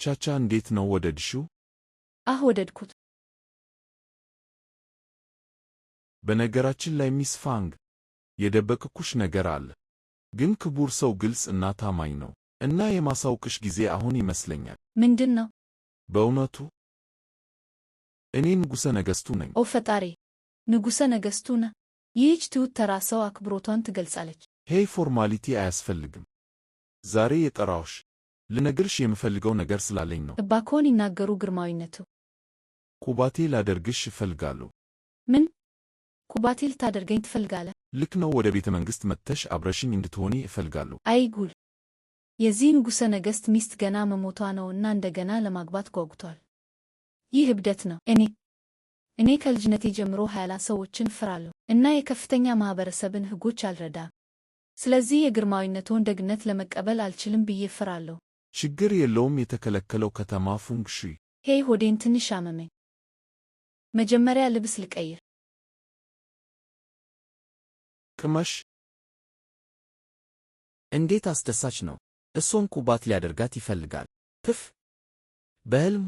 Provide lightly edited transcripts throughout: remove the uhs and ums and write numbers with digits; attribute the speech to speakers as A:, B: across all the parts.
A: ቻቻ እንዴት ነው ወደድሽው?
B: አህ ወደድኩት።
A: በነገራችን ላይ ሚስ ፋንግ የደበቅኩሽ ነገር አለ። ግን ክቡር ሰው ግልጽ እና ታማኝ ነው እና የማሳውቅሽ ጊዜ አሁን ይመስለኛል።
B: ምንድን ነው?
A: በእውነቱ እኔ ንጉሠ ነገሥቱ ነኝ።
B: ኦ ፈጣሪ፣ ንጉሠ ነገሥቱ ነህ። ይህች ትሁት ተራ ሰው አክብሮቷን ትገልጻለች።
A: Hey፣ formality አያስፈልግም። ዛሬ የጠራሁሽ ልነግርሽ የምፈልገው ነገር ስላለኝ ነው።
B: እባክዎን ይናገሩ ግርማዊነቱ።
A: ቁባቴ ላደርግሽ እፈልጋለሁ።
B: ምን? ቁባቴ ልታደርገኝ ትፈልጋለህ?
A: ልክ ነው። ወደ ቤተ መንግሥት መጥተሽ አብረሽኝ እንድትሆኒ እፈልጋለሁ።
B: አይ ጉድ! የዚህ ንጉሠ ነገሥት ሚስት ገና መሞቷ ነው እና እንደገና ለማግባት ጓጉቷል። ይህ እብደት ነው። እኔ ከልጅነቴ ጀምሮ ኃያላን ሰዎችን እፈራለሁ እና የከፍተኛ ማኅበረሰብን ሕጎች አልረዳም። ስለዚህ የግርማዊነትዎን ደግነት ለመቀበል አልችልም ብዬ እፈራለሁ።
A: ችግር የለውም። የተከለከለው ከተማ ፉንግሹ።
B: Hey፣ ሆዴን ትንሽ አመመኝ። መጀመሪያ ልብስ ልቀይር።
A: ቅመሽ።
C: እንዴት አስደሳች ነው! እሶን ቁባት ሊያደርጋት ይፈልጋል። ትፍ በሕልሙ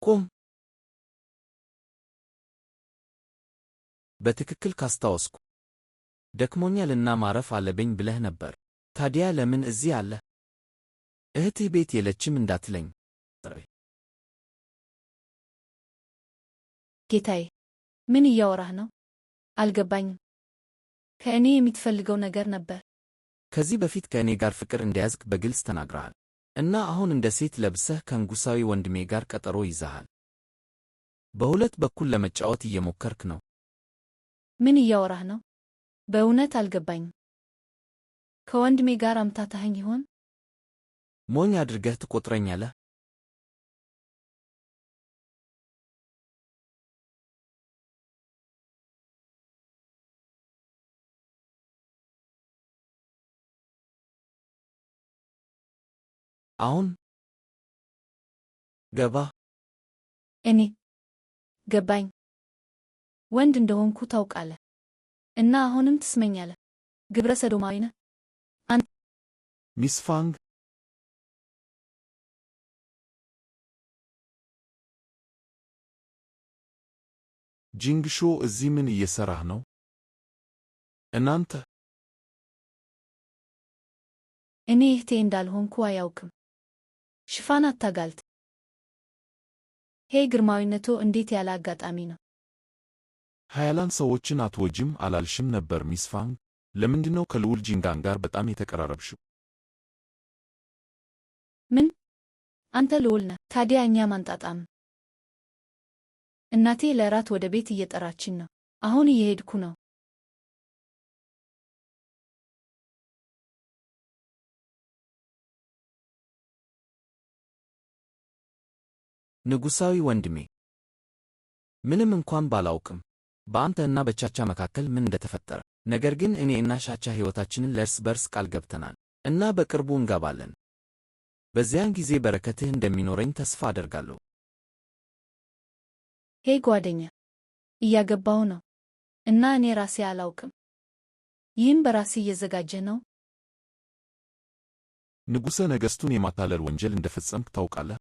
C: ቁም። በትክክል ካስታወስኩ ደክሞኛልና ማረፍ አለብኝ ብለህ ነበር። ታዲያ ለምን እዚህ አለ? እህትህ ቤት የለችም እንዳትለኝ።
B: ጌታዬ፣ ምን እያወራህ ነው? አልገባኝም። ከእኔ የምትፈልገው ነገር ነበር?
C: ከዚህ በፊት ከእኔ ጋር ፍቅር እንደያዝክ በግልጽ ተናግረሃል እና አሁን እንደ ሴት ለብሰህ ከንጉሣዊ ወንድሜ ጋር ቀጠሮ ይዘሃል። በሁለት በኩል ለመጫወት እየሞከርክ ነው።
B: ምን እያወራህ ነው? በእውነት አልገባኝም። ከወንድሜ ጋር አምታታኸኝ ይሆን?
C: ሞኝ አድርገህ ትቆጥረኛለህ? አሁን ገባ?
B: እኔ ገባኝ። ወንድ እንደሆንኩ ታውቃለህ እና አሁንም ትስመኛለህ። ግብረ ሰዶማዊ ነህ።
A: ሚስ ፋንግ። ጂንግሾ እዚህ ምን እየሠራህ ነው? እናንተ
B: እኔ እህቴ እንዳልሆንኩ አያውቅም። ሽፋን አታጋልጥ። Hey ግርማዊነቶ፣ እንዴት ያለ አጋጣሚ ነው!
A: ኃያላን ሰዎችን አትወጂም አላልሽም ነበር ሚስ ፋንግ? ለምንድነው ከልዑል ጂንጋን ጋር በጣም የተቀራረብሽው?
B: ምን? አንተ ልዑል ነህ፣ ታዲያ እኛ ማንጣጣም። እናቴ ለእራት ወደ ቤት እየጠራችን ነው። አሁን እየሄድኩ ነው።
C: ንጉሣዊ ወንድሜ፣ ምንም እንኳን ባላውቅም በአንተ እና በቻቻ መካከል ምን እንደተፈጠረ፣ ነገር ግን እኔ እና ቻቻ ሕይወታችንን ለእርስ በርስ ቃል ገብተናል እና በቅርቡ እንጋባለን። በዚያን ጊዜ በረከትህ እንደሚኖረኝ ተስፋ አደርጋለሁ።
B: Hey ጓደኛ፣ እያገባሁ ነው እና እኔ ራሴ አላውቅም። ይህም በራሴ እየዘጋጀ ነው።
A: ንጉሠ ነገሥቱን የማታለል ወንጀል እንደፈጸምክ ታውቃለህ?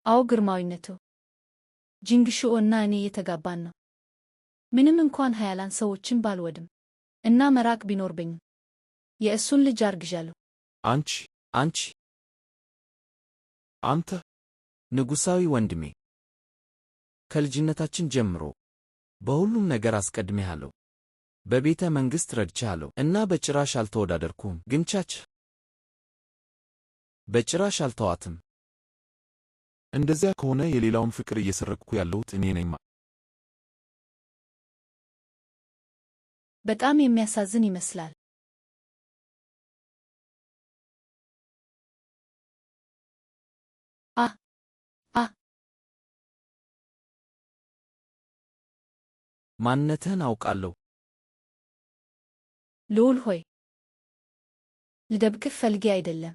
B: አዎ ግርማዊነቱ፣ ጂንግሹኦ እና እኔ እየተጋባን ነው። ምንም እንኳን ኃያላን ሰዎችን ባልወድም እና መራቅ ቢኖርብኝም የእሱን ልጅ አርግዣለሁ።
A: አንቺ
C: አንቺ
A: አንተ
C: ንጉሣዊ ወንድሜ፣ ከልጅነታችን ጀምሮ በሁሉም ነገር አስቀድሜሃለሁ። በቤተ መንግሥት ረድቼሃለሁ እና በጭራሽ አልተወዳደርኩም። ግን ቻች በጭራሽ አልተዋትም።
A: እንደዚያ ከሆነ የሌላውን ፍቅር እየሰረቅኩ ያለሁት እኔ ነኝ።
B: በጣም የሚያሳዝን ይመስላል። አ አ
C: ማንነትህን አውቃለሁ።
B: ልዑል ሆይ፣ ልደብቅህ ፈልጌ አይደለም።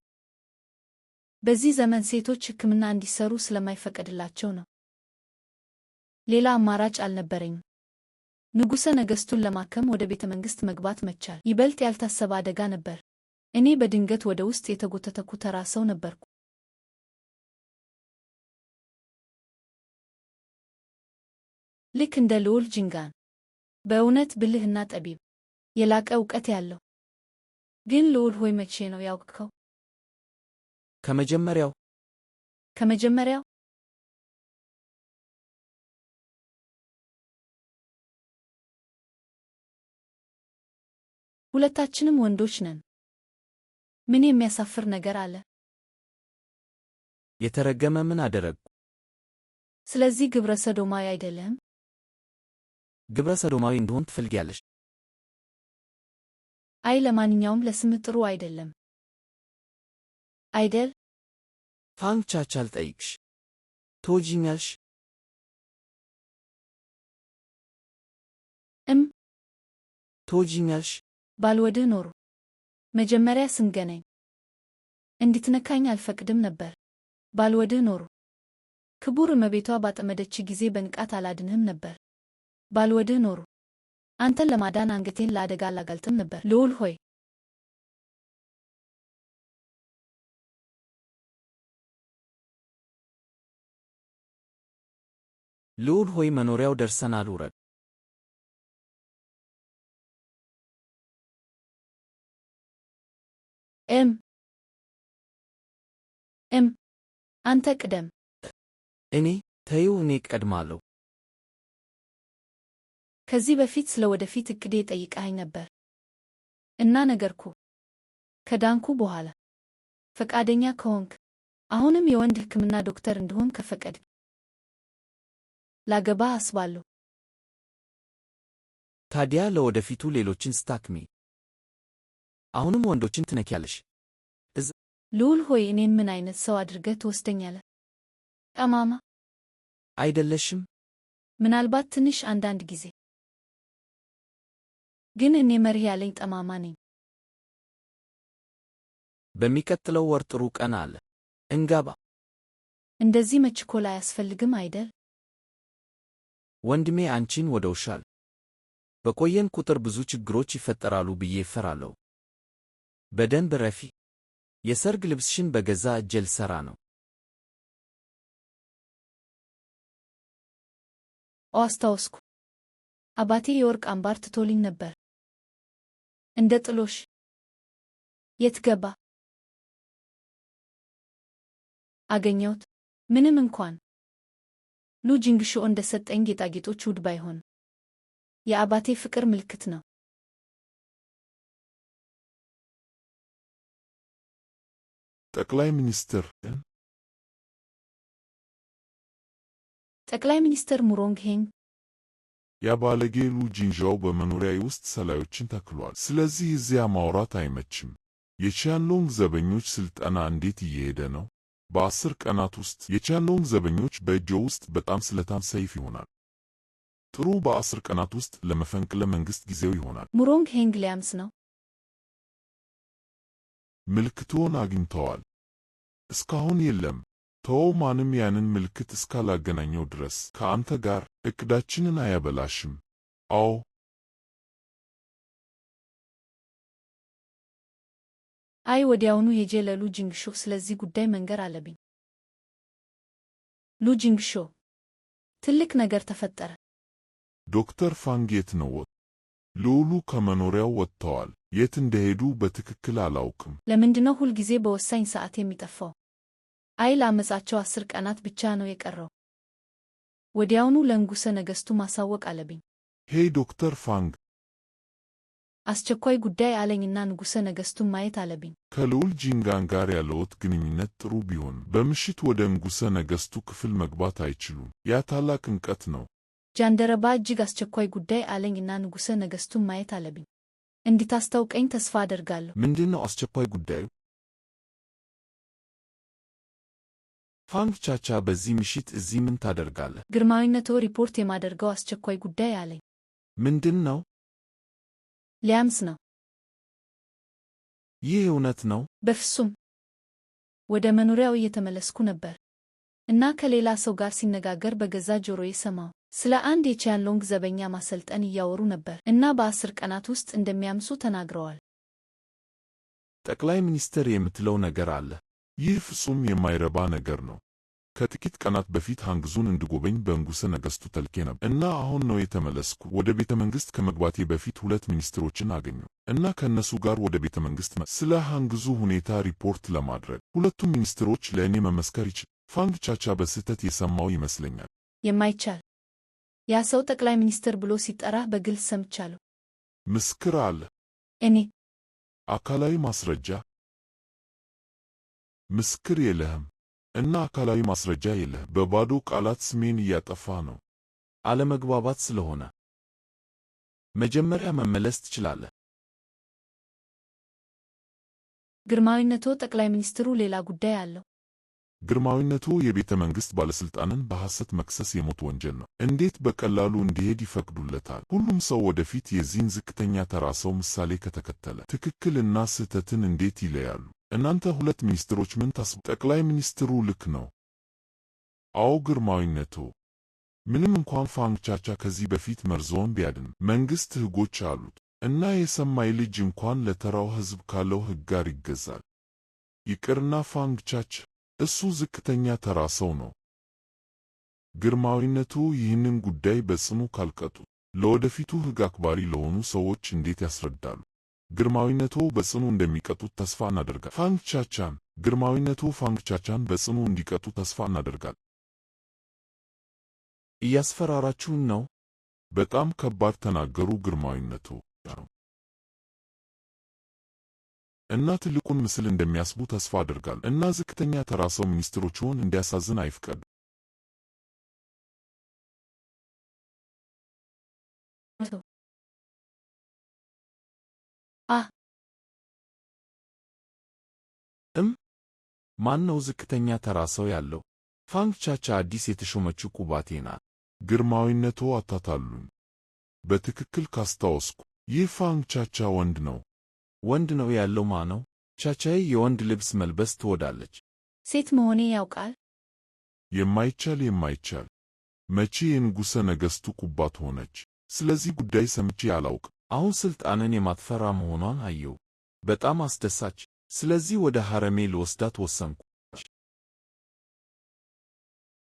B: በዚህ ዘመን ሴቶች ሕክምና እንዲሰሩ ስለማይፈቀድላቸው ነው። ሌላ አማራጭ አልነበረኝም። ንጉሠ ነገሥቱን ለማከም ወደ ቤተ መንግሥት መግባት መቻል ይበልጥ ያልታሰበ አደጋ ነበር። እኔ በድንገት ወደ ውስጥ የተጎተተኩ ተራ ሰው ነበርኩ። ልክ እንደ ልዑል ጂንጋን፣ በእውነት ብልህና ጠቢብ፣ የላቀ ዕውቀት ያለው። ግን ልዑል ሆይ መቼ ነው ያወቅኸው?
C: ከመጀመሪያው።
B: ከመጀመሪያው? ሁለታችንም ወንዶች ነን። ምን የሚያሳፍር ነገር አለ?
C: የተረገመ ምን አደረግኩ?
B: ስለዚህ ግብረ ሰዶማዊ አይደለህም?
C: ግብረ ሰዶማዊ እንደሆን ትፈልጊያለሽ?
B: አይ፣ ለማንኛውም ለስምህ ጥሩ አይደለም አይደል?
C: ፋንግ ቻቻ ልጠይቅሽ፣ ትወጂኛለሽ?
B: እም
C: ትወጂኛለሽ?
B: ባልወድህ ኖሮ መጀመሪያ ስንገናኝ እንድትነካኝ አልፈቅድም ነበር። ባልወድህ ኖሮ ክቡር እመቤቷ ባጠመደች ጊዜ በንቃት አላድንህም ነበር። ባልወድህ ኖሮ አንተን ለማዳን አንገቴን ለአደጋ አላጋልጥም ነበር። ልዑል ሆይ
C: ልዑል ሆይ መኖሪያው ደርሰናል፣ ውረድ።
B: እም እም አንተ ቅደም።
C: እኔ? ተይው፣ እኔ እቀድማለሁ።
B: ከዚህ በፊት ስለ ወደፊት እቅዴ ጠይቀኸኝ ነበር እና ነገርኩ። ከዳንኩ በኋላ ፈቃደኛ ከሆንክ አሁንም የወንድ ሕክምና ዶክተር እንድሆን ከፈቀድክ ላገባህ አስባለሁ።
C: ታዲያ ለወደፊቱ ሌሎችን ስታክሚ አሁንም ወንዶችን ትነኪያለሽ?
B: ልዑል ሆይ እኔን ምን አይነት ሰው አድርገህ ትወስደኛለህ? ጠማማ
C: አይደለሽም?
B: ምናልባት ትንሽ አንዳንድ ጊዜ፣ ግን እኔ መርህ ያለኝ ጠማማ ነኝ።
C: በሚቀጥለው ወር ጥሩ ቀን አለ። እንጋባ።
B: እንደዚህ መችኮል አያስፈልግም አይደል?
C: ወንድሜ አንቺን ወደውሻል። በቆየን ቁጥር ብዙ ችግሮች ይፈጠራሉ ብዬ እፈራለሁ። በደንብ ረፊ። የሰርግ ልብስሽን በገዛ እጄ ልሠራ ነው።
B: ኦ አስታወስኩ። አባቴ የወርቅ አምባር ትቶልኝ ነበር። እንደ ጥሎሽ። የት ገባ? አገኘሁት። ምንም እንኳን ሉ ጂንግሾ እንደሰጠኝ ጌጣጌጦች ውድ ባይሆን የአባቴ ፍቅር ምልክት ነው።
A: ጠቅላይ ሚኒስትር
B: ጠቅላይ ሚኒስትር ሙሮንግ ሄንግ
A: ያ ባለጌ ሉ ጂንዣው በመኖሪያዬ ውስጥ ሰላዮችን ተክሏል። ስለዚህ እዚያ ማውራት አይመችም። የቺያንሎንግ ዘበኞች ስልጠና እንዴት እየሄደ ነው? በ10 ቀናት ውስጥ የቺያንሎንግ ዘበኞች በእጆ ውስጥ በጣም ስለታም ሰይፍ ይሆናል። ጥሩ፣ በ10 ቀናት ውስጥ ለመፈንቅለ መንግሥት ጊዜው ይሆናል።
B: ሙሮንግ ሄንግ ሊያምስ ነው።
A: ምልክቱን አግኝተዋል። እስካሁን የለም። ተወው፣ ማንም ያንን ምልክት እስካላገናኘው ድረስ ከአንተ ጋር እቅዳችንን አያበላሽም። አዎ።
B: አይ፣ ወዲያውኑ ሄጄ ለሉ ጂንግሾ ስለዚህ ጉዳይ መንገር አለብኝ። ሉ ጂንግሾ፣ ትልቅ ነገር ተፈጠረ።
A: ዶክተር ፋንግ የት ነው? ልዑሉ ከመኖሪያው ወጥተዋል። የት እንደሄዱ በትክክል አላውቅም።
B: ለምንድነው ሁልጊዜ በወሳኝ ሰዓት የሚጠፋው? አይ፣ ለአመጻቸው 10 ቀናት ብቻ ነው የቀረው። ወዲያውኑ ለንጉሠ ነገሥቱ ማሳወቅ አለብኝ።
A: ሄይ ዶክተር ፋንግ፣
B: አስቸኳይ ጉዳይ አለኝና ንጉሠ ነገሥቱን ማየት አለብኝ።
A: ከልዑል ጂንጋን ጋር ያለዎት ግንኙነት ጥሩ ቢሆንም በምሽት ወደ ንጉሠ ነገሥቱ ክፍል መግባት አይችሉም። ያ ታላቅ ንቀት ነው።
B: ጃንደረባ፣ እጅግ አስቸኳይ ጉዳይ አለኝና ንጉሠ ነገሥቱን ማየት አለብኝ። እንድታስታውቀኝ ተስፋ አደርጋለሁ።
A: ምንድን ነው አስቸኳይ ጉዳዩ? ፋንግ ቻቻ፣ በዚህ ምሽት እዚህ ምን ታደርጋለህ?
B: ግርማዊነትዎ፣ ሪፖርት የማደርገው አስቸኳይ ጉዳይ አለኝ።
A: ምንድን ነው?
B: ሊያምስ ነው።
A: ይህ እውነት ነው?
B: በፍጹም። ወደ መኖሪያው እየተመለስኩ ነበር እና ከሌላ ሰው ጋር ሲነጋገር በገዛ ጆሮዬ ሰማሁ። ስለ አንድ የቺያንሎንግ ዘበኛ ማሰልጠን እያወሩ ነበር እና በ10 ቀናት ውስጥ እንደሚያምሱ ተናግረዋል።
C: ጠቅላይ ሚኒስትር የምትለው ነገር አለ?
A: ይህ ፍጹም የማይረባ ነገር ነው። ከጥቂት ቀናት በፊት ሃንግዙን እንድጎበኝ በንጉሠ ነገሥቱ ተልኬ ነበር እና አሁን ነው የተመለስኩ። ወደ ቤተ መንግሥት ከመግባቴ በፊት ሁለት ሚኒስትሮችን አገኘሁ እና ከእነሱ ጋር ወደ ቤተ መንግሥት ስለ ሃንግዙ ሁኔታ ሪፖርት ለማድረግ። ሁለቱም ሚኒስትሮች ለእኔ መመስከር ይችላል። ፋንግ ቻቻ በስህተት የሰማው ይመስለኛል።
B: የማይቻል። ያ ሰው ጠቅላይ ሚኒስትር ብሎ ሲጠራህ በግልጽ ሰምቻለሁ።
A: ምስክር አለ?
B: እኔ
A: አካላዊ ማስረጃ? ምስክር የለህም እና አካላዊ ማስረጃ የለህም። በባዶ ቃላት ስሜን እያጠፋህ ነው።
C: አለመግባባት ስለሆነ መጀመሪያ መመለስ ትችላለህ።
B: ግርማዊነቶ፣ ጠቅላይ ሚኒስትሩ ሌላ ጉዳይ አለው።
A: ግርማዊነቱ፣ የቤተ መንግሥት ባለሥልጣንን በሐሰት መክሰስ የሞት ወንጀል ነው። እንዴት በቀላሉ እንዲሄድ ይፈቅዱለታል? ሁሉም ሰው ወደፊት የዚህን ዝቅተኛ ተራ ሰው ምሳሌ ከተከተለ ትክክል እና ስህተትን እንዴት ይለያሉ? እናንተ ሁለት ሚኒስትሮች ምን ታስቡ? ጠቅላይ ሚኒስትሩ ልክ ነው። አዎ ግርማዊነቱ፣ ምንም እንኳን ፋንግ ቻቻ ከዚህ በፊት መርዞን ቢያድንም መንግሥት ሕጎች አሉት እና የሰማይ ልጅ እንኳን ለተራው ሕዝብ ካለው ሕግ ጋር ይገዛል። ይቅርና ፋንግ ቻቻ፣ እሱ ዝቅተኛ ተራ ሰው ነው። ግርማዊነቱ፣ ይህንን ጉዳይ በጽኑ ካልቀጡ ለወደፊቱ ሕግ አክባሪ ለሆኑ ሰዎች እንዴት ያስረዳሉ? ግርማዊነቱ በጽኑ እንደሚቀጡት ተስፋ እናደርጋለን። ፋንግ ቻቻን ግርማዊነቱ ፋንግ ቻቻን በጽኑ እንዲቀጡ ተስፋ እናደርጋለን።
C: እያስፈራራችሁን ነው?
A: በጣም ከባድ ተናገሩ ግርማዊነቱ እና ትልቁን ምስል እንደሚያስቡ ተስፋ አደርጋለሁ እና ዝቅተኛ ተራ ሰው ሚኒስትሮችዎን እንዲያሳዝን አይፍቀዱ።
B: አ
C: ማን ነው ዝቅተኛ ተራ ሰው ያለው? ፋንግ ቻቻ አዲስ የተሾመችው ቁባቴ ናት።
A: ግርማዊነቱ፣ አታታሉኝ። በትክክል ካስታወስኩ ይህ ፋንግ ቻቻ ወንድ ነው።
C: ወንድ ነው ያለው ማነው? ቻቻዬ የወንድ ልብስ መልበስ ትወዳለች።
B: ሴት መሆኔ ያውቃል?
A: የማይቻል፣ የማይቻል። መቼ የንጉሠ ነገሥቱ ቁባት ሆነች? ስለዚህ ጉዳይ ሰምቼ አላውቅም።
C: አሁን ስልጣንን የማትፈራ መሆኗን አየሁ። በጣም አስደሳች። ስለዚህ ወደ ሐረሜ ልወስዳት ወሰንኩ።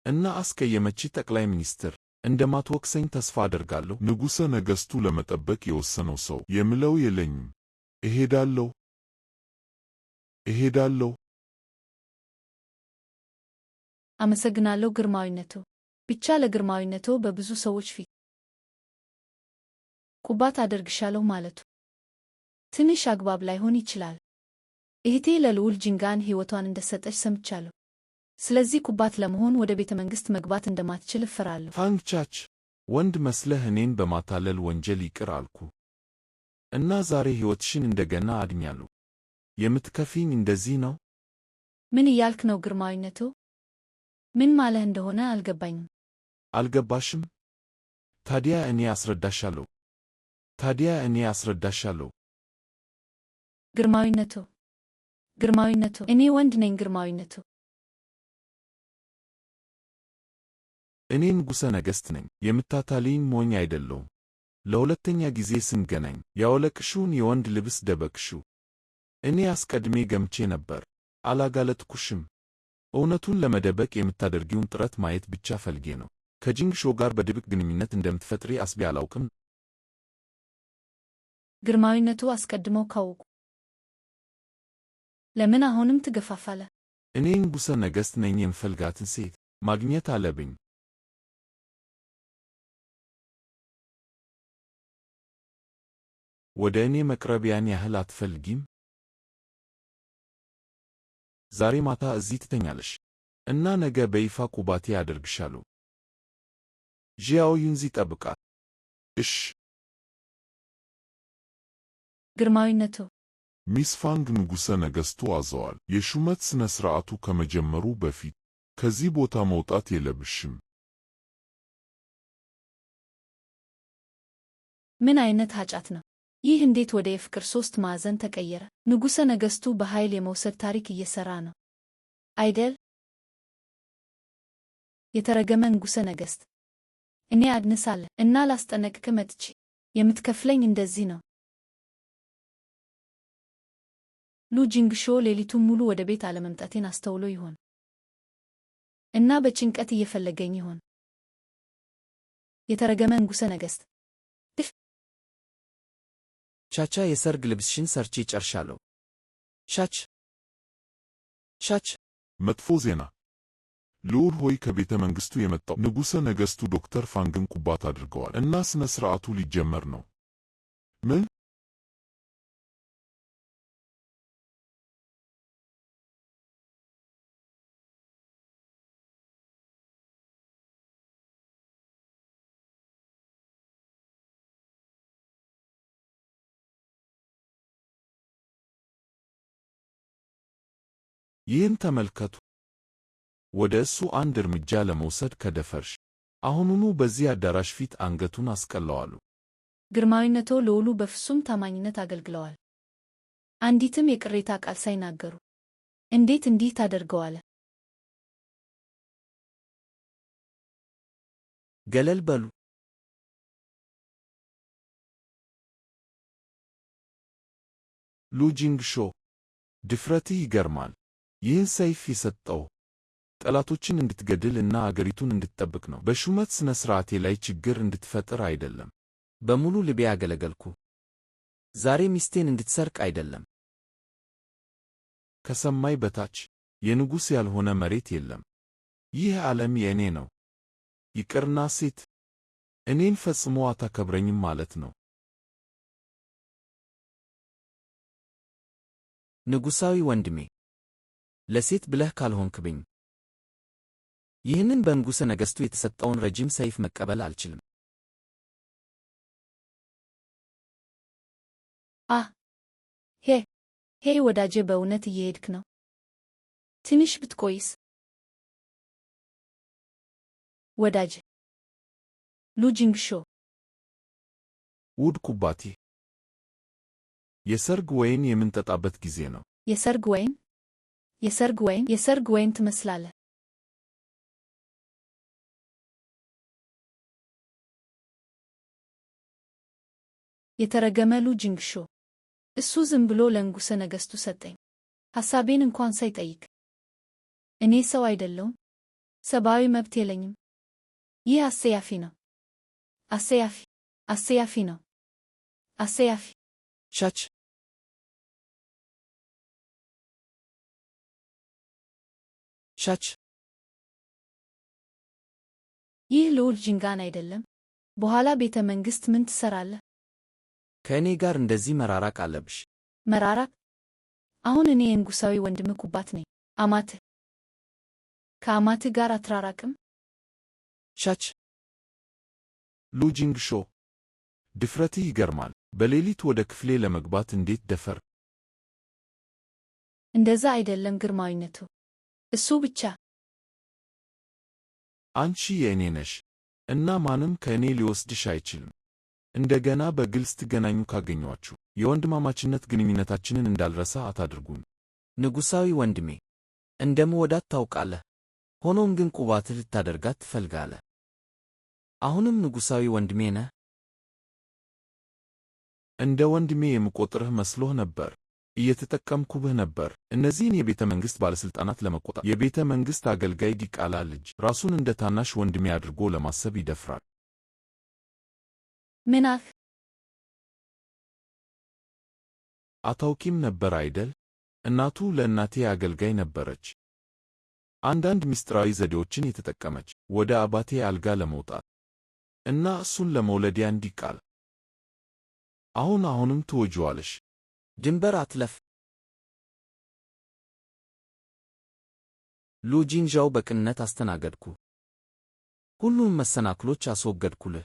C: እና አስቀየመች ጠቅላይ ሚኒስትር፣ እንደማትወቅሰኝ ተስፋ አደርጋለሁ።
A: ንጉሠ ነገሥቱ ለመጠበቅ የወሰነው ሰው የምለው የለኝም። እሄዳለሁ፣ እሄዳለሁ።
B: አመሰግናለሁ ግርማዊነቶ። ብቻ ለግርማዊነቶ በብዙ ሰዎች ፊት ቁባት አደርግሻለሁ ማለቱ ትንሽ አግባብ ላይሆን ይችላል። እህቴ ለልዑል ጂንጋን ሕይወቷን እንደሰጠች ሰምቻለሁ። ስለዚህ ቁባት ለመሆን ወደ ቤተ መንግሥት መግባት እንደማትችል እፈራለሁ።
C: ፋንግ ቻች፣ ወንድ መስለህ እኔን በማታለል ወንጀል ይቅር አልኩ እና ዛሬ ሕይወትሽን እንደገና አድኛለሁ። የምትከፍይኝ እንደዚህ ነው?
B: ምን እያልክ ነው ግርማዊነቶ? ምን ማለህ እንደሆነ አልገባኝም።
C: አልገባሽም? ታዲያ እኔ አስረዳሻለሁ። ታዲያ እኔ አስረዳሻለሁ።
B: ግርማዊነቶ፣ ግርማዊነቶ፣ እኔ ወንድ ነኝ ግርማዊነቶ።
C: እኔ ንጉሠ ነገሥት ነኝ። የምታታልይኝ ሞኝ አይደለሁም። ለሁለተኛ ጊዜ ስንገናኝ ያወለቅሽውን የወንድ ልብስ ደበቅሽው። እኔ አስቀድሜ ገምቼ ነበር። አላጋለጥኩሽም። እውነቱን ለመደበቅ የምታደርጊውን ጥረት ማየት ብቻ ፈልጌ ነው። ከጂንግ ሾ ጋር በድብቅ ግንኙነት እንደምትፈጥሪ አስቤ አላውቅም።
B: ግርማዊነቱ፣ አስቀድመው ካወቁ ለምን አሁንም ትገፋፋለህ?
C: እኔ ንጉሠ ነገሥት ነኝ። የምፈልጋትን ሴት ማግኘት አለብኝ። ወደ እኔ መቅረብ ያን ያህል አትፈልጊም? ዛሬ ማታ እዚህ ትተኛለሽ እና ነገ በይፋ ቁባቴ አደርግሻለሁ። ዢያኦ ዩንዚ ጠብቃት።
A: እሽ።
B: ግርማዊነቶ።
A: ሚስ ፋንግ፣ ንጉሠ ነገሥቱ አዘዋል። የሹመት ሥነ ሥርዓቱ ከመጀመሩ በፊት ከዚህ ቦታ መውጣት የለብሽም።
B: ምን አይነት ኃጢአት ነው? ይህ እንዴት ወደ የፍቅር ሶስት ማዕዘን ተቀየረ? ንጉሠ ነገሥቱ በኃይል የመውሰድ ታሪክ እየሠራ ነው አይደል? የተረገመ ንጉሠ ነገሥት። እኔ አድንሳለሁ እና ላስጠነቅቅህ መጥቼ የምትከፍለኝ እንደዚህ ነው። ሉ ጂንግሾ ሌሊቱን ሙሉ ወደ ቤት አለመምጣቴን አስተውሎ ይሆን እና በጭንቀት እየፈለገኝ ይሆን? የተረገመ ንጉሠ ነገሥት!
C: ቻቻ የሰርግ ልብስሽን ሰርቼ ጨርሻለሁ። ሻች ሻች
A: መጥፎ ዜና! ልዑል ሆይ፣ ከቤተ መንግሥቱ የመጣው ንጉሠ ነገሥቱ ዶክተር ፋንግን ቁባት አድርገዋል እና ሥነ ሥርዓቱ ሊጀመር ነው። ምን?
D: ይህን ተመልከቱ። ወደ እሱ አንድ እርምጃ ለመውሰድ ከደፈርሽ አሁኑኑ በዚህ አዳራሽ ፊት አንገቱን አስቀለዋለሁ።
B: ግርማዊነቶ ልዑሉ በፍጹም ታማኝነት አገልግለዋል። አንዲትም የቅሬታ ቃል ሳይናገሩ። እንዴት እንዲህ ታደርገዋለህ?
C: ገለል በሉ።
D: ሉ ጂንግሾ፣ ድፍረትህ ይገርማል። ይህን ሰይፍ የሰጠው ጠላቶችን እንድትገድል እና አገሪቱን እንድትጠብቅ ነው። በሹመት ሥነ ሥርዓቴ ላይ ችግር እንድትፈጥር አይደለም።
C: በሙሉ ልቤ አገለገልኩ። ዛሬ ሚስቴን እንድትሰርቅ አይደለም።
D: ከሰማይ በታች የንጉሥ ያልሆነ መሬት የለም። ይህ ዓለም የእኔ ነው። ይቅርና ሴት እኔን ፈጽሞ አታከብረኝም ማለት ነው።
C: ንጉሣዊ ወንድሜ፣ ለሴት ብለህ ካልሆንክብኝ ይህንን በንጉሠ ነገሥቱ የተሰጠውን ረጅም ሰይፍ መቀበል አልችልም።
B: አ ሄ ሄ ወዳጄ፣ በእውነት እየሄድክ ነው? ትንሽ ብትቆይስ? ወዳጄ ሉ ጂንግሾ፣
D: ውድ ቁባቴ፣ የሰርግ ወይን የምንጠጣበት ጊዜ ነው።
B: የሰርግ ወይን? የሰርግ ወይን? የሰርግ ወይን ትመስላለህ። የተረገመ ሉ ጂንግሾ! እሱ ዝም ብሎ ለንጉሠ ነገሥቱ ሰጠኝ፣ ሐሳቤን እንኳን ሳይጠይቅ። እኔ ሰው አይደለሁም? ሰብአዊ መብት የለኝም? ይህ አስጸያፊ ነው። አስጸያፊ! አስጸያፊ ነው። አስጸያፊ!
C: ሻች ሻች
B: ይህ ልዑል ጂንጋን አይደለም? በኋላ ቤተ መንግሥት ምን ትሠራለህ?
C: ከእኔ ጋር እንደዚህ መራራቅ አለብሽ?
B: መራራቅ? አሁን እኔ የንጉሣዊ ወንድምህ ቁባት ነኝ። አማትህ ከአማትህ ጋር አትራራቅም?
C: ሻች
D: ሉ ጂንግሾ፣ ድፍረትህ ይገርማል። በሌሊት ወደ ክፍሌ ለመግባት እንዴት ደፈር?
B: እንደዛ አይደለም ግርማዊነቱ። እሱ ብቻ
D: አንቺ የእኔ ነሽ እና ማንም ከእኔ ሊወስድሽ አይችልም። እንደገና በግልጽ ትገናኙ ካገኟችሁ የወንድማማችነት ግንኙነታችንን እንዳልረሳ አታድርጉን።
C: ንጉሣዊ ወንድሜ፣ እንደምወዳት ታውቃለህ። ሆኖም ግን ቁባትህ ልታደርጋት ትፈልጋለህ። አሁንም ንጉሣዊ ወንድሜ ነህ።
D: እንደ ወንድሜ የምቆጥርህ መስሎህ ነበር። እየተጠቀምኩብህ ነበር። እነዚህን የቤተ መንግሥት ባለሥልጣናት ለመቆጣት የቤተ መንግሥት አገልጋይ ዲቃላ ልጅ ራሱን እንደ ታናሽ ወንድሜ አድርጎ ለማሰብ ይደፍራል።
B: ምን አልክ?
D: አታውቂም ነበር አይደል? እናቱ ለእናቴ አገልጋይ ነበረች። አንዳንድ ምስጢራዊ ዘዴዎችን የተጠቀመች ወደ አባቴ አልጋ ለመውጣት እና እሱን ለመውለድ ያን ዲቃላ። አሁንም ትወጂዋለሽ።
C: ድንበር አትለፍ። ሉ ጂንዣው፣ በቅንነት አስተናገድኩ። ሁሉንም መሰናክሎች አስወገድኩልህ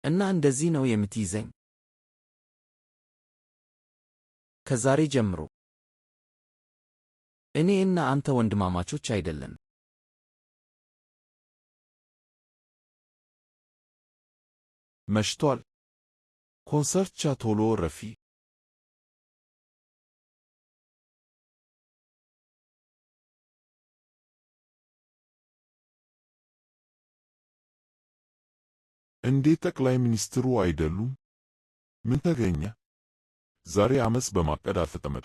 C: እና እንደዚህ ነው የምትይዘኝ? ከዛሬ ጀምሮ እኔ እና አንተ ወንድማማቾች አይደለን።
D: መሽቷል። ኮንሰርት ቻ ቶሎ ረፊ።
A: እንዴት ጠቅላይ ሚኒስትሩ አይደሉም? ምን ተገኘ? ዛሬ አመፅ በማቀድ አልተጠመደ።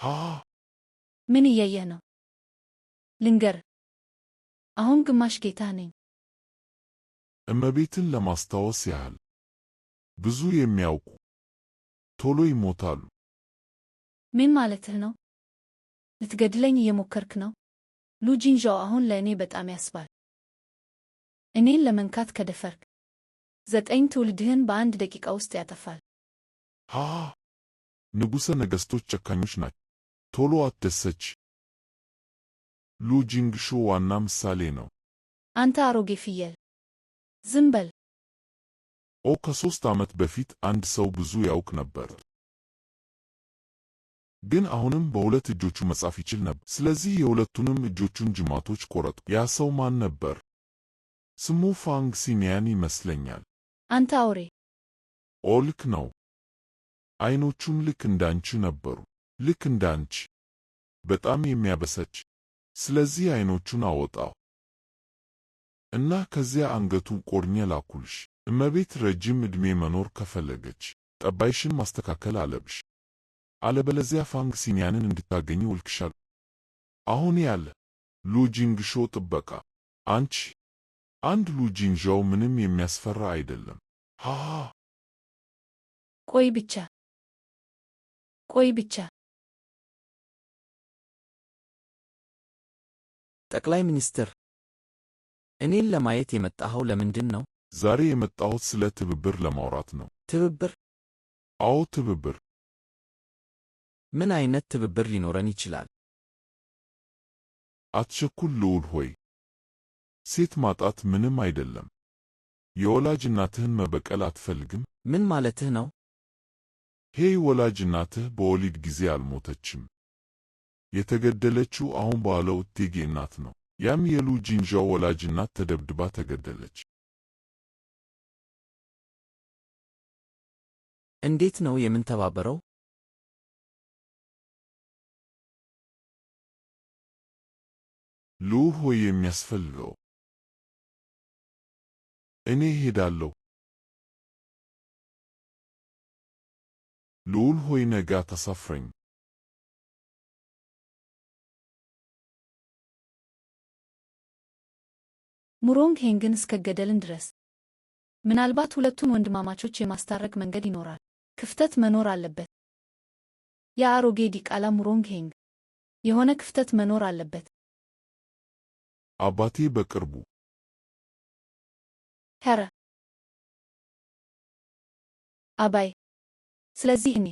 B: ምን እያየህ ነው? ልንገር፣ አሁን ግማሽ ጌታ ነኝ።
A: እመቤትን ለማስታወስ ያህል ብዙ የሚያውቁ ቶሎ ይሞታሉ።
B: ምን ማለትህ ነው? ልትገድለኝ እየሞከርክ ነው? ሉ ጂንዣው አሁን ለእኔ በጣም ያስባል። እኔን ለመንካት ከደፈርክ 9 ትውልድህን በአንድ ደቂቃ ውስጥ ያጠፋል።
A: ንጉሠ ነገሥቶች ጨካኞች ናቸው። ቶሎ አትደሰች። ሉ ጂንግሾ ዋና ምሳሌ ነው።
B: አንተ አሮጌ ፍየል፣ ዝም በል።
A: ከ3 ዓመት በፊት አንድ ሰው ብዙ ያውቅ ነበር፣ ግን አሁንም በሁለት እጆቹ መጻፍ ይችል ነበር። ስለዚህ የሁለቱንም እጆቹን ጅማቶች ቆረጡ። ያ ሰው ማን ነበር? ስሙ ፋንግ ሲኒያን ይመስለኛል።
B: አንተ አውሬ!
A: ልክ ነው። አይኖቹም ልክ እንዳንቺ ነበሩ። ልክ እንዳንቺ በጣም የሚያበሰች። ስለዚህ አይኖቹን አወጣው እና ከዚያ አንገቱን ቆርጬ ላኩልሽ። እመቤት ረጅም ዕድሜ መኖር ከፈለገች ጠባይሽን ማስተካከል አለብሽ። አለበለዚያ ፋንግ ሲኒያንን እንድታገኚ እልክሻለሁ። አሁን ያለ ሉ ጂንግሾ ጥበቃ አንቺ አንድ ሉ ጂንዣው ምንም የሚያስፈራ አይደለም።
B: ቆይ ብቻ፣ ቆይ ብቻ።
C: ጠቅላይ ሚኒስትር፣ እኔን ለማየት የመጣኸው ለምንድን ነው?
A: ዛሬ የመጣሁት ስለ ትብብር ለማውራት ነው።
C: ትብብር?
A: አዎ ትብብር።
C: ምን አይነት ትብብር ሊኖረን ይችላል?
A: አትቸኩል ልዑል ሆይ። ሴት ማጣት ምንም አይደለም። የወላጅ እናትህን መበቀል አትፈልግም?
C: ምን ማለትህ ነው?
A: ሄይ፣ ወላጅ እናትህ በወሊድ ጊዜ አልሞተችም። የተገደለችው አሁን ባለው እቴጌ እናት ነው። ያም የሉ ጂንዣው ወላጅ እናት ተደብድባ ተገደለች።
C: እንዴት ነው የምንተባበረው?
A: ልዑል ሆይ፣ የሚያስፈልገው እኔ እሄዳለሁ። ልዑል ሆይ፣ ነገ አታሳፍረኝ።
B: ሙሮንግ ሄንግን እስከገደልን ድረስ ምናልባት ሁለቱን ወንድማማቾች የማስታረቅ መንገድ ይኖራል። ክፍተት መኖር አለበት። የአሮጌ ዲቃላ ሙሮንግ ሄንግ፣ የሆነ ክፍተት መኖር አለበት።
A: አባቴ በቅርቡ
B: ኸረ አባይ፣ ስለዚህ እኔ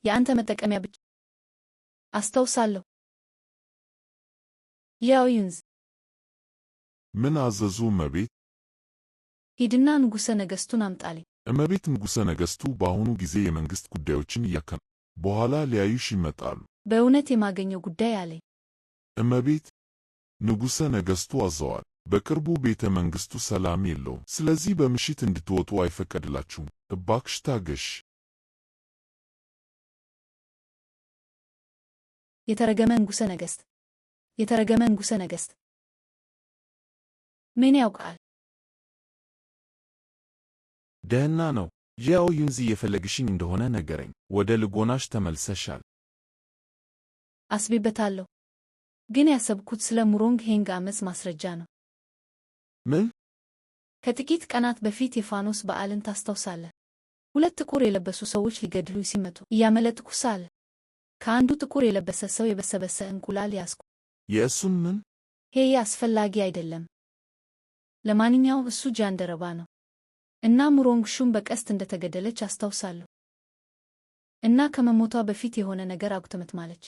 B: የአንተ መጠቀሚያ ብቻ አስታውሳለሁ። ያው ዩንዝ፣
A: ምን አዘዙ እመቤት?
B: ሂድና ንጉሠ ነገሥቱን አምጣልኝ።
A: እመቤት፣ ንጉሠ ነገሥቱ በአሁኑ ጊዜ የመንግሥት ጉዳዮችን እያከናወኑ በኋላ ሊያዩሽ ይመጣሉ።
B: በእውነት የማገኘው ጉዳይ አለኝ።
A: እመቤት፣ ንጉሠ ነገሥቱ አዘዋል። በቅርቡ ቤተ መንግሥቱ ሰላም የለውም። ስለዚህ በምሽት እንድትወጡ አይፈቀድላችሁም። እባክሽ ታገሽ።
B: የተረገመ ንጉሠ ነገሥት! የተረገመ ንጉሠ ነገሥት! ምን ያውቃል?
D: ደህና ነው። ጂያኦ ዩንዚ እየፈለግሽኝ እንደሆነ ነገረኝ። ወደ ልጎናሽ ተመልሰሻል።
B: አስቤበታለሁ። ግን ያሰብኩት ስለ ሙሮንግ ሄንግ አመፅ ማስረጃ ነው።
D: ምን?
B: ከጥቂት ቀናት በፊት የፋኖስ በዓልን ታስታውሳለህ? ሁለት ጥቁር የለበሱ ሰዎች ሊገድሉ ሲመጡ እያመለጥኩ ሳለ ከአንዱ ጥቁር የለበሰ ሰው የበሰበሰ እንቁላል ያዝኩ።
D: የእሱን ምን?
B: ሄይ፣ አስፈላጊ አይደለም። ለማንኛውም እሱ ጃንደረባ ነው እና ሙሮንግ ሹም በቀስት እንደተገደለች አስታውሳለሁ። እና ከመሞቷ በፊት የሆነ ነገር አጉተመትማለች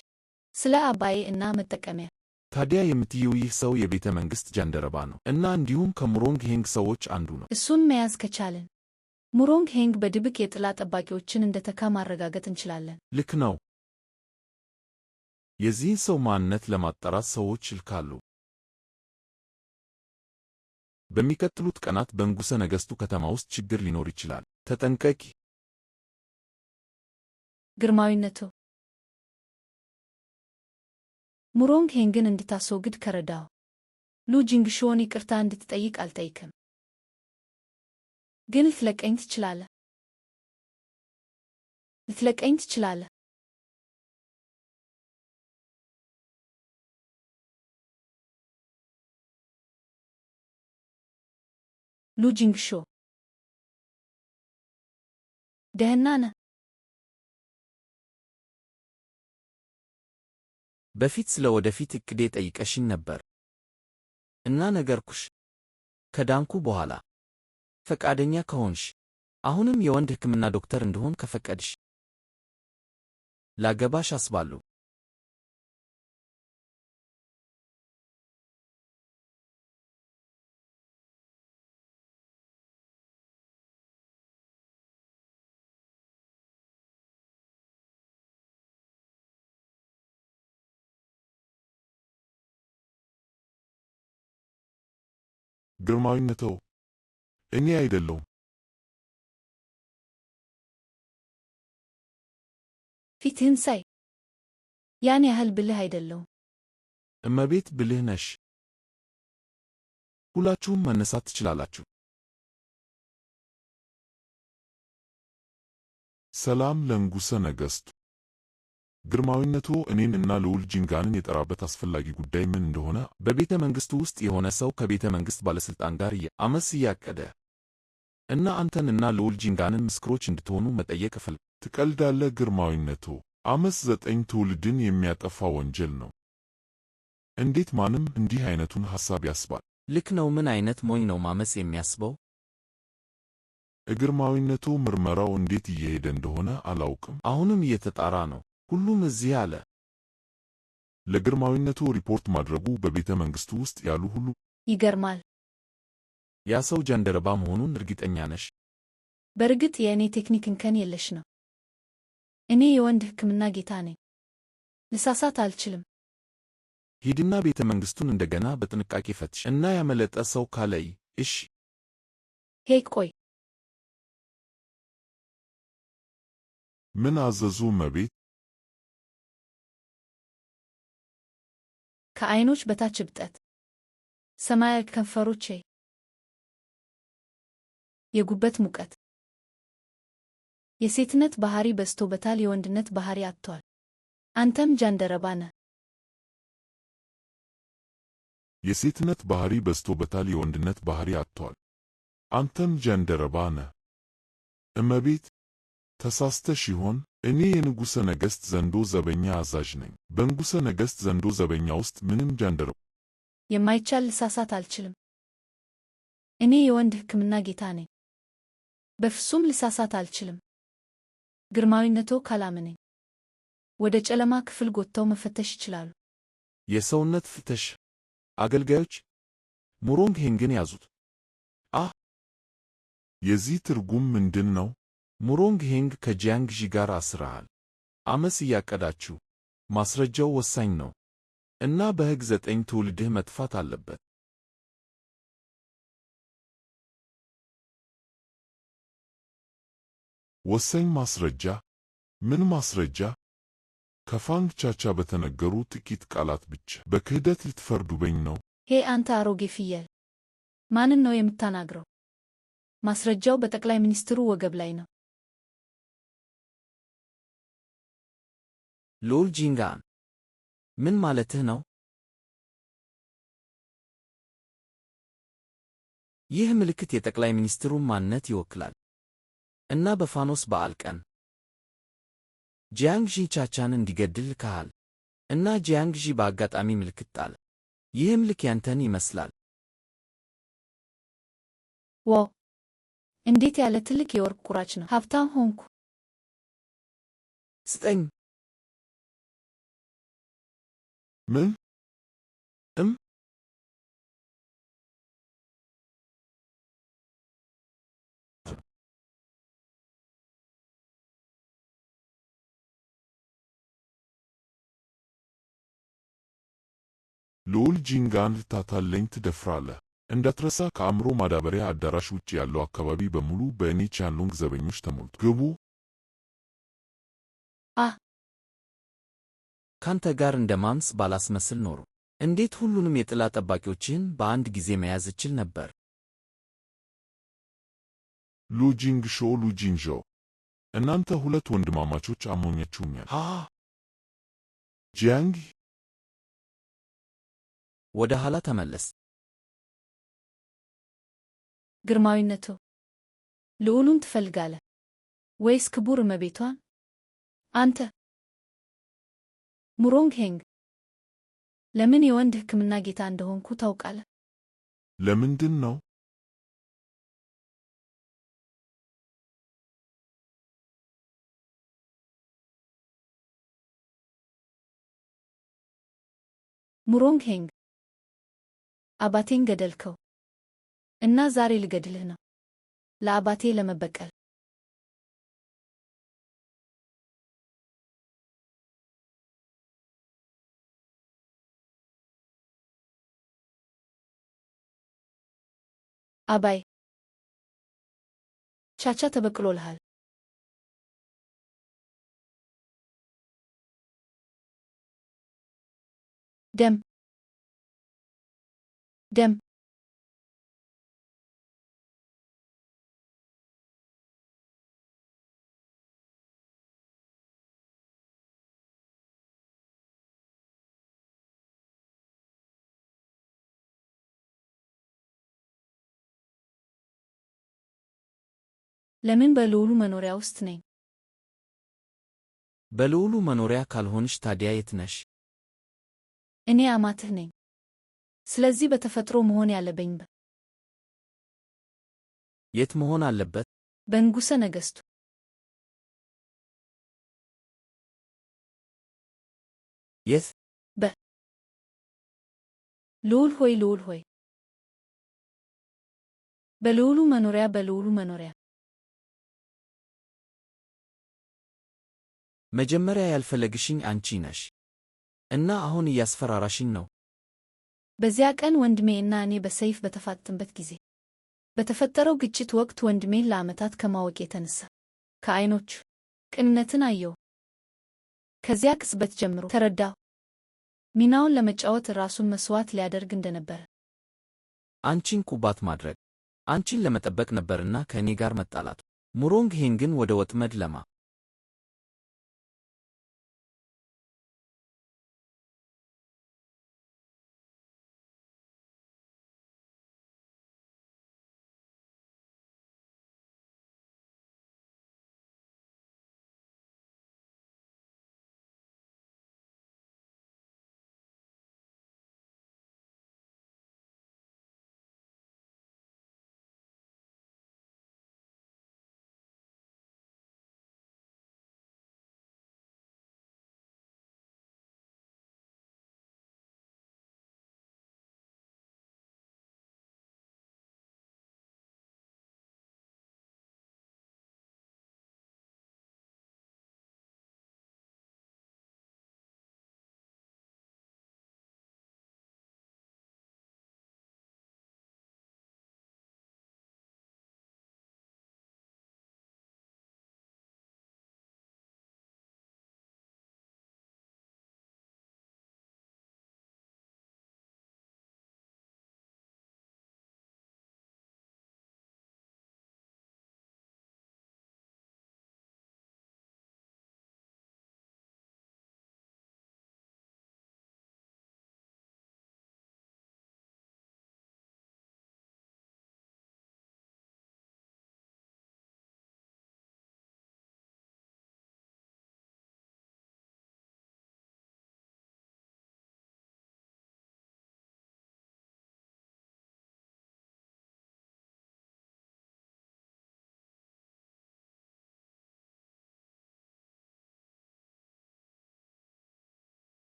B: ስለ አባዬ እና መጠቀሚያ።
D: ታዲያ የምትይው ይህ ሰው የቤተ መንግሥት ጃንደረባ ነው እና እንዲሁም ከሙሮንግ ሄንግ ሰዎች አንዱ ነው።
B: እሱን መያዝ ከቻልን ሙሮንግ ሄንግ በድብቅ የጥላ ጠባቂዎችን እንደተካ ማረጋገጥ እንችላለን።
D: ልክ ነው። የዚህን ሰው ማንነት ለማጣራት ሰዎች ይልካሉ። በሚቀጥሉት ቀናት በንጉሠ ነገሥቱ ከተማ ውስጥ ችግር ሊኖር ይችላል። ተጠንቀቂ።
B: ግርማዊነቱ ሙሮንግ ሄንግን እንድታስወግድ ከረዳው ሉ ጂንግሾን ይቅርታ እንድትጠይቅ አልጠይቅም። ግን ልትለቀኝ ትችላለህ። ልትለቀኝ ትችላለህ። ሉ ጂንግሾ፣ ደህና ነህ?
C: በፊት ስለ ወደፊት እቅዴ ጠይቀሽኝ ነበር እና ነገርኩሽ። ከዳንኩ በኋላ ፈቃደኛ ከሆንሽ፣ አሁንም የወንድ ሕክምና ዶክተር እንድሆን ከፈቀድሽ ላገባሽ አስባለሁ።
A: ግርማዊነትዎ፣ እኔ አይደለሁም።
B: ፊትህን ሳይ ያን ያህል ብልህ አይደለሁም።
D: እመቤት ብልህ ነሽ። ሁላችሁም መነሳት ትችላላችሁ።
A: ሰላም ለንጉሠ ነገሥቱ። ግርማዊነትዎ እኔን እና ልዑል ጂንጋንን የጠራበት አስፈላጊ ጉዳይ ምን እንደሆነ
D: በቤተ መንግሥቱ ውስጥ የሆነ ሰው ከቤተ መንግሥት ባለሥልጣን ጋር አመፅ እያቀደ እና አንተን እና ልዑል ጂንጋንን ምስክሮች እንድትሆኑ መጠየቅ እፈልጋለሁ።
A: ትቀልዳለህ? ግርማዊነትዎ፣ አመፅ 9 ትውልድን የሚያጠፋ ወንጀል ነው። እንዴት ማንም እንዲህ አይነቱን ሐሳብ ያስባል?
C: ልክ ነው። ምን አይነት ሞኝ ነው ማመፅ የሚያስበው?
A: ግርማዊነትዎ፣ ምርመራው እንዴት እየሄደ እንደሆነ አላውቅም።
D: አሁንም እየተጣራ ነው። ሁሉም እዚህ አለ።
A: ለግርማዊነትዎ ሪፖርት ማድረጉ በቤተ መንግሥቱ ውስጥ ያሉ ሁሉ
B: ይገርማል።
D: ያ ሰው ጃንደረባ መሆኑን እርግጠኛ ነሽ?
B: በእርግጥ የእኔ ቴክኒክ እንከን የለሽ ነው። እኔ የወንድ ሕክምና ጌታ ነኝ። ልሳሳት አልችልም።
D: ሂድና ቤተ መንግሥቱን እንደገና በጥንቃቄ ፈትሽ እና ያመለጠ ሰው ካለ እይ። እሺ።
B: Hey ቆይ፣
A: ምን አዘዙ እመቤት?
B: ከዓይኖች በታች እብጠት፣ ሰማያዊ ከንፈሮቼ፣ የጉበት ሙቀት፣ የሴትነት ባህሪ በዝቶበታል፣ የወንድነት ባህሪ አጥቷል። አንተም ጃንደረባ ነህ።
A: የሴትነት ባህሪ በዝቶበታል፣ የወንድነት ባህሪ አጥቷል። አንተም ጃንደረባ ነህ። እመቤት፣ ተሳስተሽ ይሆን? እኔ የንጉሠ ነገሥት ዘንዶ ዘበኛ አዛዥ ነኝ። በንጉሠ ነገሥት ዘንዶ ዘበኛ ውስጥ ምንም ጃንደረባ
B: የማይቻል ልሳሳት አልችልም። እኔ የወንድ ሕክምና ጌታ ነኝ። በፍጹም ልሳሳት አልችልም። ግርማዊነትዎ ካላመነኝ ወደ ጨለማ ክፍል ጎትተው መፈተሽ ይችላሉ።
D: የሰውነት ፍተሽ አገልጋዮች ሙሮንግ ሄንግን ያዙት።
A: የዚህ ትርጉም ምንድን ነው?
D: ሙሮንግ ሄንግ ከጂያንግ ዢ ጋር አስረሃል። አመፅ እያቀዳችሁ። ማስረጃው ወሳኝ ነው እና በሕግ 9 ትውልድህ መጥፋት አለበት።
A: ወሳኝ ማስረጃ? ምን ማስረጃ? ከፋንግ ቻቻ በተነገሩ ጥቂት ቃላት ብቻ በክህደት ልትፈርዱብኝ ነው?
B: Hey አንተ አሮጌ ፍየል፣ ማንን ነው የምታናግረው? ማስረጃው በጠቅላይ ሚኒስትሩ ወገብ ላይ ነው።
C: ልዑል ጂንጋን፣ ምን ማለትህ ነው? ይህ ምልክት የጠቅላይ ሚኒስትሩን ማንነት ይወክላል እና በፋኖስ በዓል ቀን ጂያንግ ዢ ቻቻን እንዲገድል ልከሃል እና ጂያንግ ዢ በአጋጣሚ ምልክት ጣለ። ይህም ልክ ያንተን ይመስላል።
B: Wow! እንዴት ያለ ትልቅ የወርቅ ቁራጭ ነው! ሀብታም ሆንኩ።
C: ስጠኝ።
A: ምን? ልዑል ጂንጋን ልታታለኝ ትደፍራለህ? እንዳትረሳ ከአእምሮ ማዳበሪያ አዳራሽ ውጭ ያለው አካባቢ በሙሉ በእኔ ቻንሎንግ ዘበኞች ተሞልቷል። ግቡ።
B: አ
C: ካንተ ጋር እንደማምስ ባላስመስል ኖሮ እንዴት ሁሉንም የጥላ ጠባቂዎችህን በአንድ ጊዜ መያዝ እችል ነበር?
A: ሉጂንግሾ ሉጂንዦ፣ እናንተ ሁለት ወንድማማቾች አሞኛችሁኛል። ሃ ጂያንግ
C: ወደ ኋላ ተመለስ።
B: ግርማዊነቱ፣ ልዑሉን ትፈልጋለህ ወይስ ክቡር እመቤቷን? አንተ ሙሮንግ ሄንግ፣ ለምን የወንድ ሕክምና ጌታ እንደሆንኩ ታውቃለህ?
A: ለምንድን ነው?
B: ሙሮንግ ሄንግ፣ አባቴን ገደልከው እና ዛሬ ልገድልህ ነው፣ ለአባቴ ለመበቀል። አባይ፣ ቻቻ ተበቅሎልሃል። ደም ደም። ለምን በልዑሉ መኖሪያ ውስጥ ነኝ?
C: በልዑሉ መኖሪያ ካልሆንሽ ታዲያ የት ነሽ?
B: እኔ አማትህ ነኝ። ስለዚህ በተፈጥሮ መሆን ያለብኝ
C: የት መሆን አለበት?
B: በንጉሠ ነገሥቱ።
C: የት?
B: ልዑል ሆይ፣ ልዑል ሆይ፣ በልዑሉ መኖሪያ፣ በልዑሉ መኖሪያ።
C: መጀመሪያ ያልፈለግሽኝ አንቺ ነሽ እና አሁን እያስፈራራሽኝ ነው።
B: በዚያ ቀን ወንድሜ እና እኔ በሰይፍ በተፋጠጥንበት ጊዜ በተፈጠረው ግጭት ወቅት ወንድሜን ለዓመታት ከማወቅ የተነሳ ከዓይኖቹ ቅንነትን አየሁ። ከዚያ ቅጽበት ጀምሮ ተረዳሁ ሚናውን ለመጫወት ራሱን መስዋዕት ሊያደርግ እንደነበረ።
C: አንቺን ቁባት ማድረግ አንቺን ለመጠበቅ ነበርና ከእኔ ጋር መጣላቱ። ሙሮንግ ሄንግን ወደ ወጥመድ ለማ